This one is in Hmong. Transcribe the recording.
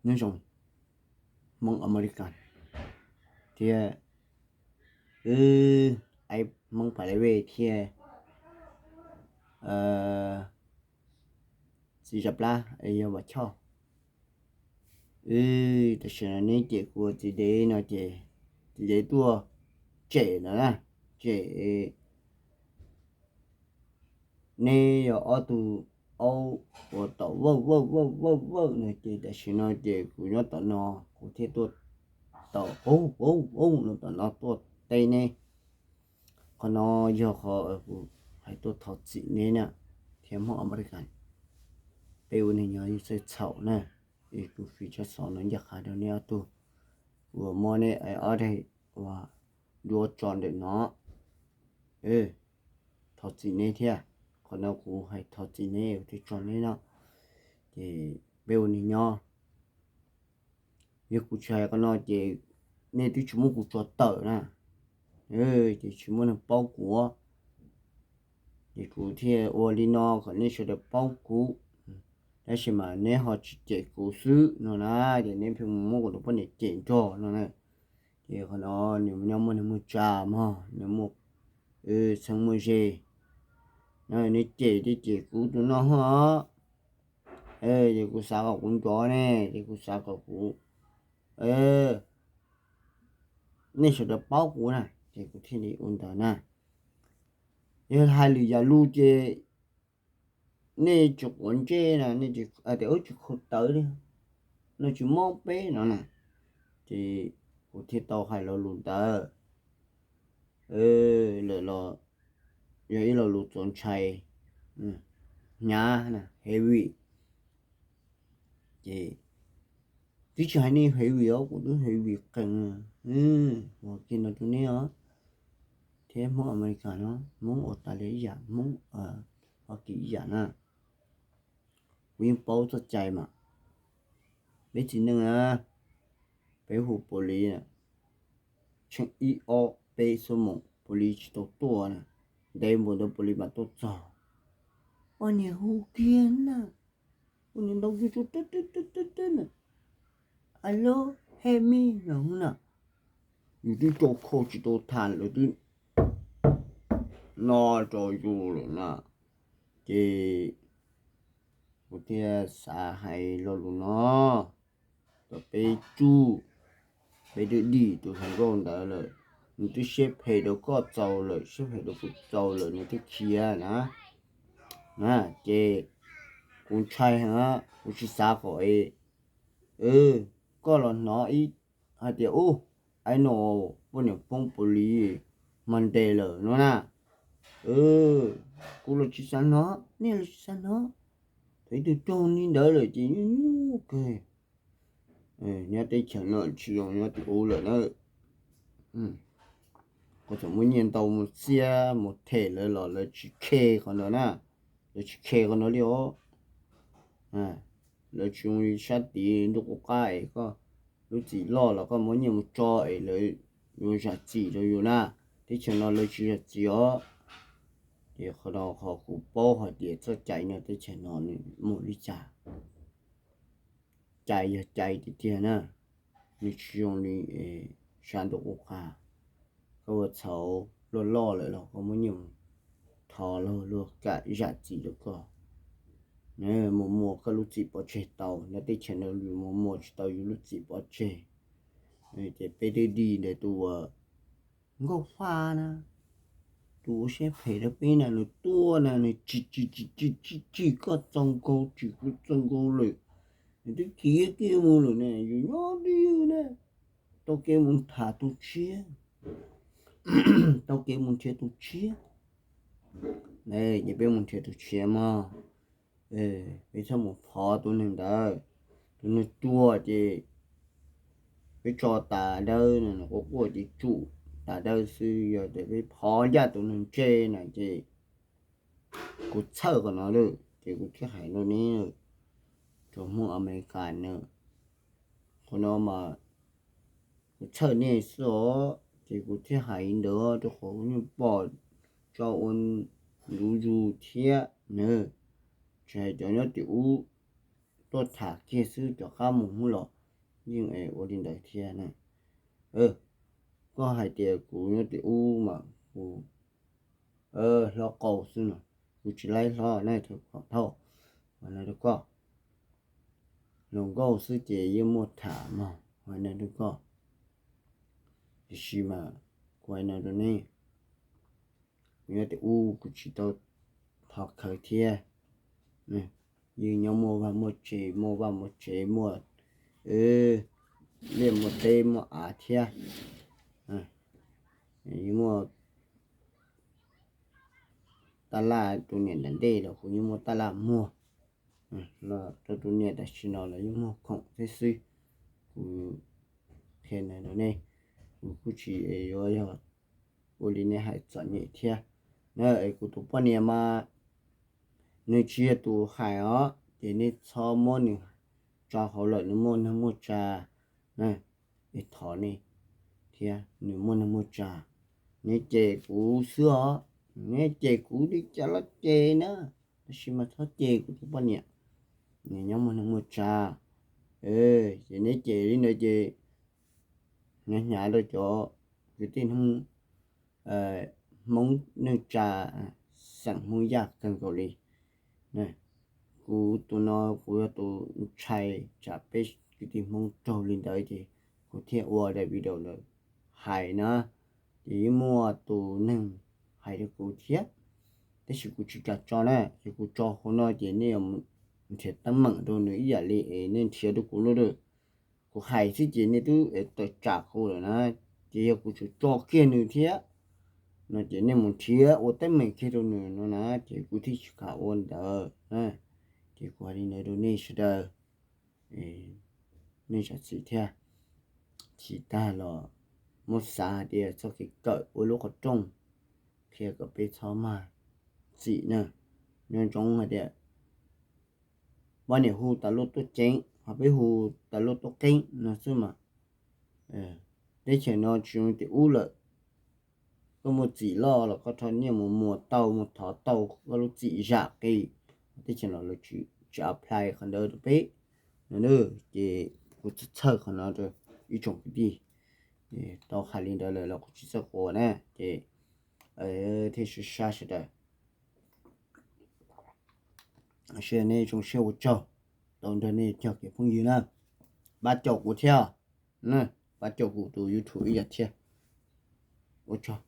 nyob zoo Hmoob America thiab, wb Hmoob Pha Lais Vej thiab txiv Zam Plab yog Vam Choj. Wb tam sim no neb cem kuv ua txiv dev no ces txiv dev tuaj tsem no na, tsem neb yog ob tug aub uas tom vawj vawj vawj vawj vawj no ces tam sim no ces kuv nyob tom no, kuv thiaj tuaj tom qub qub qub no tom no tuaj teb neb. Qhov no yog qhov kuv hais tuaj thov txim neb na, thiab Hmoob America, peb ua neeg nyob yeej txawj txhaum na. Es kuv fij tsab xov no ncaj qha rau neb ob tug uas muab neb ob daim uas duab tso ntawm no, thov txim neb thiab. Qhov no kuv hais thov txim neb, kuv thiaj tso neb no. Ces peb ua neeg nyob, yog kuv tsis hais qhov no ces nej twb tsis muab kuv tso tawm na, ces tsis muaj neeg paub kuv, ces kuv thiaj ua li no kom nej sawv daws paub kuv. Tab sis mas neb ho tsis cem kuv xwb no na, ces neb pheej mus muab kuv tus poj niam cem nrog no na. Ces qhov no nws nyob muaj neeg muaj tsa mog, nws muaj txheeb muaj ze. Nws cem ces cem kuv tus no ho, ces kuv xav kom kuv nrov ne, ces kuv xav kom kuv, nej sawv daws paub kuv na, ces kuv thiaj li ua ntawd na. Yog hais lwm yam lus ces nej tsis quav ntsej na, nej tias wb tsis khuv tawv li, no tsis mob peb no na, ces kuv thiaj tau hais lo lus ntawd. Lawm los yog ib lo lus txaus ntshai, hnyav na, heavy. Ces twb tsis hais nej heavy os, kuv twb heavy qees. Ua kiag no rau neb os, thiab Hmoob America no, Hmoob Australia ib yam, Hmoob Hoa Kỳ ib yam na. Kuv yeej paub txoj cai mas, peb txiv neej na, peb hu police, tsheej ib ob peb xuab moos police tsis tau tuaj na, ntev npaum ntawd police mam tuaj txog. Ua niag hu kiag na, ua niag ntaus kiag tsuag teb teb teb teb na, alo, help me no na. Yus twb tso khau tsis tau tham, lawv twb no rau yus lawm na. Ces kuv thiaj xav hais lo lus no rau peb tsuj, peb twb dim tus hluas nkauj ntawd lawm, nws twb siab phem rau koj txaus lawm, siab phem rau kuv txaus lawm, nws twb khiav na. Ces kuv ntshai heev, kuv tsis xav kom koj los hnov ib hais tias ub, ai no poj niam poob police Monday lawm no na. Kuv los tsis xav hnov, nej los tsis xav hnov. Thaum ib tug raug li ntawd lawm ces nyuaj nyuaj kawg. Nyob teb chaws no tsis zoo nyob tim ub lawm na. Koj txawm muaj nyiaj ntau mus txiab mus them lawv los lawv tsis care qhov ntawd na. Lawv tsis care qhov ntawd li os. Lawv tsis zoo li sab tid ntuj qub qab es koj lub txim loj los koj muab nyiaj mus tso es lawv yuav zam txim rau yus na. Teb chaws no lawv tsis zam txim os. Ces qhov no qhov kuv paub hais tias txoj cai nyob teb chaws no nws mus li cas. Cai yog cai tiag tiag na, nws tsis zoo li sab ntuj qub qab. Koj ua txhaum loj loj lawm los koj muab nyiaj mus thov luag, luag kam zam txim rau koj. Mus muas koj lub txim pov tseg tau, nyob teb chaws no yus mus muas tsis tau yus lub txim pov tseg. Ces peb twb dim ntawm tus uas nkauj faj na, tus uas siab phem rau peb na, nws tuaj na, nws tsim tsim tsim tsim tsim tsim koj txaus nkaus, tsim kuv txaus nkaus lawm, nws twb khiav kiag mus lawm ne, yus nyob twj ywm na, tau kev mus tham tus tshiab, tau kev mus nrhiav tus tshiab. Ces peb mus nrhiav tus tshiab mog, peb txhob mus phov tus neeg ntawd. Tus neeg tuag ces peb tso tas dawb no, quaj quaj ces tsum tas dawb xwb, yog tias peb phov ncaj tus neeg ntse na ces kuv txhawj qhov no lawm ces kuv thiaj hais rau neb, cov Hmoob Amelikas na. Qhov no mas kuv txhawj nej xwb os, ces kuv thiaj hais li ntawd rau qhov kuv yeej pom tso ua ntu zus thiab na. Tsis hais cov nyob tim ub, tuaj tham kiag xwb, cov qab mus hnub los yeej es ua li ntawd thiab na. Koj hais tias kuv nyob tim ub mas kuv hlob qau xwb no, kuv tsis laib hlob na, thov thauj, hais no rau koj. Hluas nkauj xwb ces yeej muaj tham mog, hais no rau koj. Tiam sis mas kuv hais no rau nej, kuv nyob tim ub kuv tsis tau thov khawv thiab. Yeej nyob muaj vaj muaj tsev, muaj vaj muaj tsev, muaj liaj muaj teb muaj av thiab. Yeej muaj taj laj, tus niam nram ntej los kuv yeej muaj taj laj muag. Los rau tus niam tam sim no los yeej muag khoom thiab xwb. Kuv qhia no rau nej, kuv kuj tsis yuav yog ua li nej hais txom nyem thiab na. Es kuv tus poj niam mas nws tsis yog tus hais os, ces nej txhob muab nws tso hauv lawm, nws muaj neeg muaj tsa na. Es thov nej thiab, nws muaj neeg muaj tsa, neb cem kuv xwb os, neb cem kuv li cas los cem na, tab sis mas txhob cem kuv tus poj niam, nws nyob muaj neeg muaj tsa. Ces neb cem li ntawd ces hnyav hnyav rau cov kwv tij Hmoob neej tsa xeem Hmoob Yaj kawg nkaus li. Kuv tus no kuv yog tus ntshai tsam peb kwv tij Hmoob raug li ntawd ces kuv thiaj ua daim video ntawd hais na. Ces yeej muaj tus neeg hais rau kuv thiab, tab sis kuv tsis kam tso na, ces kuv tso hauv no ces nej yuav nrhiav teeb meem rau nws ib yam li es nej nrhiav rau kuv lawm. Kuv hais xwb ces nej twb tawm tsam kuv lawm na, ces yog kuv tseem tso kiag nws thiab no ces nej mus nrhiav ua teeb meem kiag rau nws no na, ces kuv thiaj tsis kam ua ntawd. Ces kuv hais li ntawd rau nej sawv daws, nej zam txim thiab. Tsis tag los muab xav hais tias txoj kev kawm ua lub qhov rooj qhia kom peb txhob mag txim na. Nco ntsoov hais tias poj niam hu tas luaj tuaj ceev, ho peb hu tas luaj tuaj qeeb no xwb mas. Teb chaws no tsis zoo tim ub lawm. Koj muaj txim loj los koj rho nyiaj mus muas tau, mus thov tau koj lub txim zam qis. Teb chaws no lawv tsis apply qhov ntawd rau peb no. Ces kuv txhawj txhawj qhov no rau ib tsoom kwv tij, tau hais li ntawd lawm los kuv tsis txawj quav na, ces thiaj sib sab sawv daws. Sawv daws nej zoo siab ua tsaug tau nrog nej cog kev phooj ywg na. Pab caum kuv thiab, pab caum kuv tus YouTube ib yam thiab. Ua tsaug.